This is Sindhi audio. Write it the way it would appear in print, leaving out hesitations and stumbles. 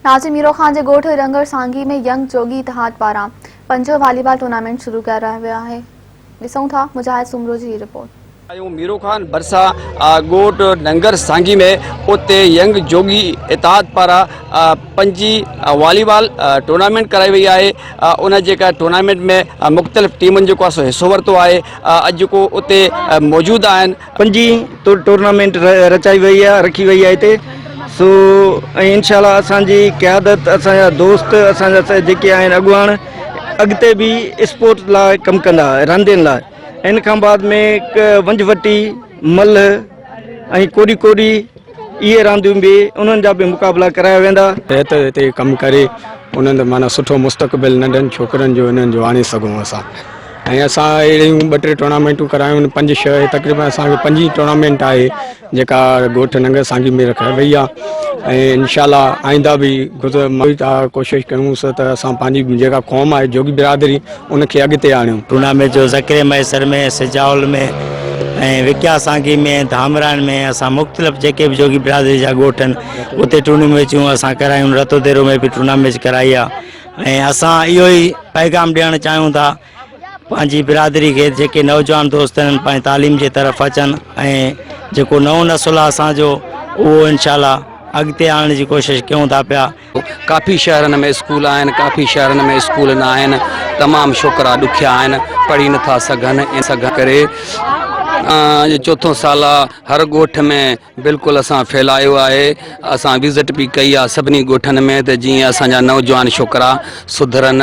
ناظم ميرو خان جي ڳوٺ رنگر سانگي ۾ ينگ جوڳي اتحاد پاران پنجون والي بال ٽورنامينٽ شروع ڪرايو ويو آهي. ڏسون ٿا مجاهد سومرو جي هي رپورٽ. آيون ميرو خان ڀرسان ڳوٺ ننگر سانگي ۾ اتي ينگ جوڳي اتحاد پاران پنجين والي بال ٽورنامينٽ ڪرائي وئي آهي ان جيڪا ٽورنامينٽ ۾ مختلف ٽيمن جيڪو آهي سو حصو ورتو آهي اڄ جيڪو اتي موجود آهن. پنجين ٽورنامينٽ رچائي وئي آهي رکي وئي آهي هتي سو ۽ انشاء الله اسان جي قيادت اسان جا دوست اسان جا جيڪي آهن اڳواڻ اڳتي به اسپورٽ لاء ڪم ڪندا راندين لاء ان کان بعد ۾ ونجهه وٽي ملهه ۽ ڪوڏي ڪوڏي اهي رانديون به انهن جا به مقابلا ڪرايا ويندا. تحت هتي ڪم ڪري انهن جو معنيٰ سٺو مستقبل ننڍن ڇوڪرن جو انهن جو آڻي سگهون اسان ۽ اسان اهڙيون ٻه ٽي ٽورنامينٽون ڪرايون آهن پنج ڇهه تقريبن اسان کي پنجين ٽورنامينٽ آهي جيڪا ڳوٺ ننگر سانگي ۾ رکائي وئي آهي ۽ انشاء الله آئنده به ڪوشش ڪيون ته اسان پنهنجي جيڪا قوم آهي جوڳي برادري ان کي اڳتي آڻيون. ٽورنامينٽ جو ذڪري مهيسر ۾، سجاول ۾ ۽ وڪيا سانگي ۾ ڌامراهن ۾ اسان مختلف جيڪي به جوڳي برادري جا ڳوٺ آهن اتي ٽورنامينٽون اسان ڪرايون رتوديرو ۾ به ٽورنامينٽ ڪرائي آ ۽ اسان اهو ئي پيغام ڏيڻ چاهيون ٿا پنهنجي برادري کي جيڪي نوجوان دوست آهن پنهنجي تعليم جي طرف اچن ۽ جيڪو نئون نسل آ اسان جو اهو انشاء الله اڳتي آڻڻ جي ڪوشش ڪيون ٿا پيا. ڪافي شهرن ۾ اسڪول آهن ڪافي شهرن ۾ اسڪول نه آهن تمام ڇوڪرا ڏکيا آهن پڙهي نٿا سگهن ان ڪري چوٿون سال آ هر ڳوٺ ۾ بلڪل اسان ڦهلايو آهي اسان وزٽ به ڪئي آ سڀني ڳوٺن ۾ ته جيئن اسان جا نوجوان ڇوڪرا سڌرن.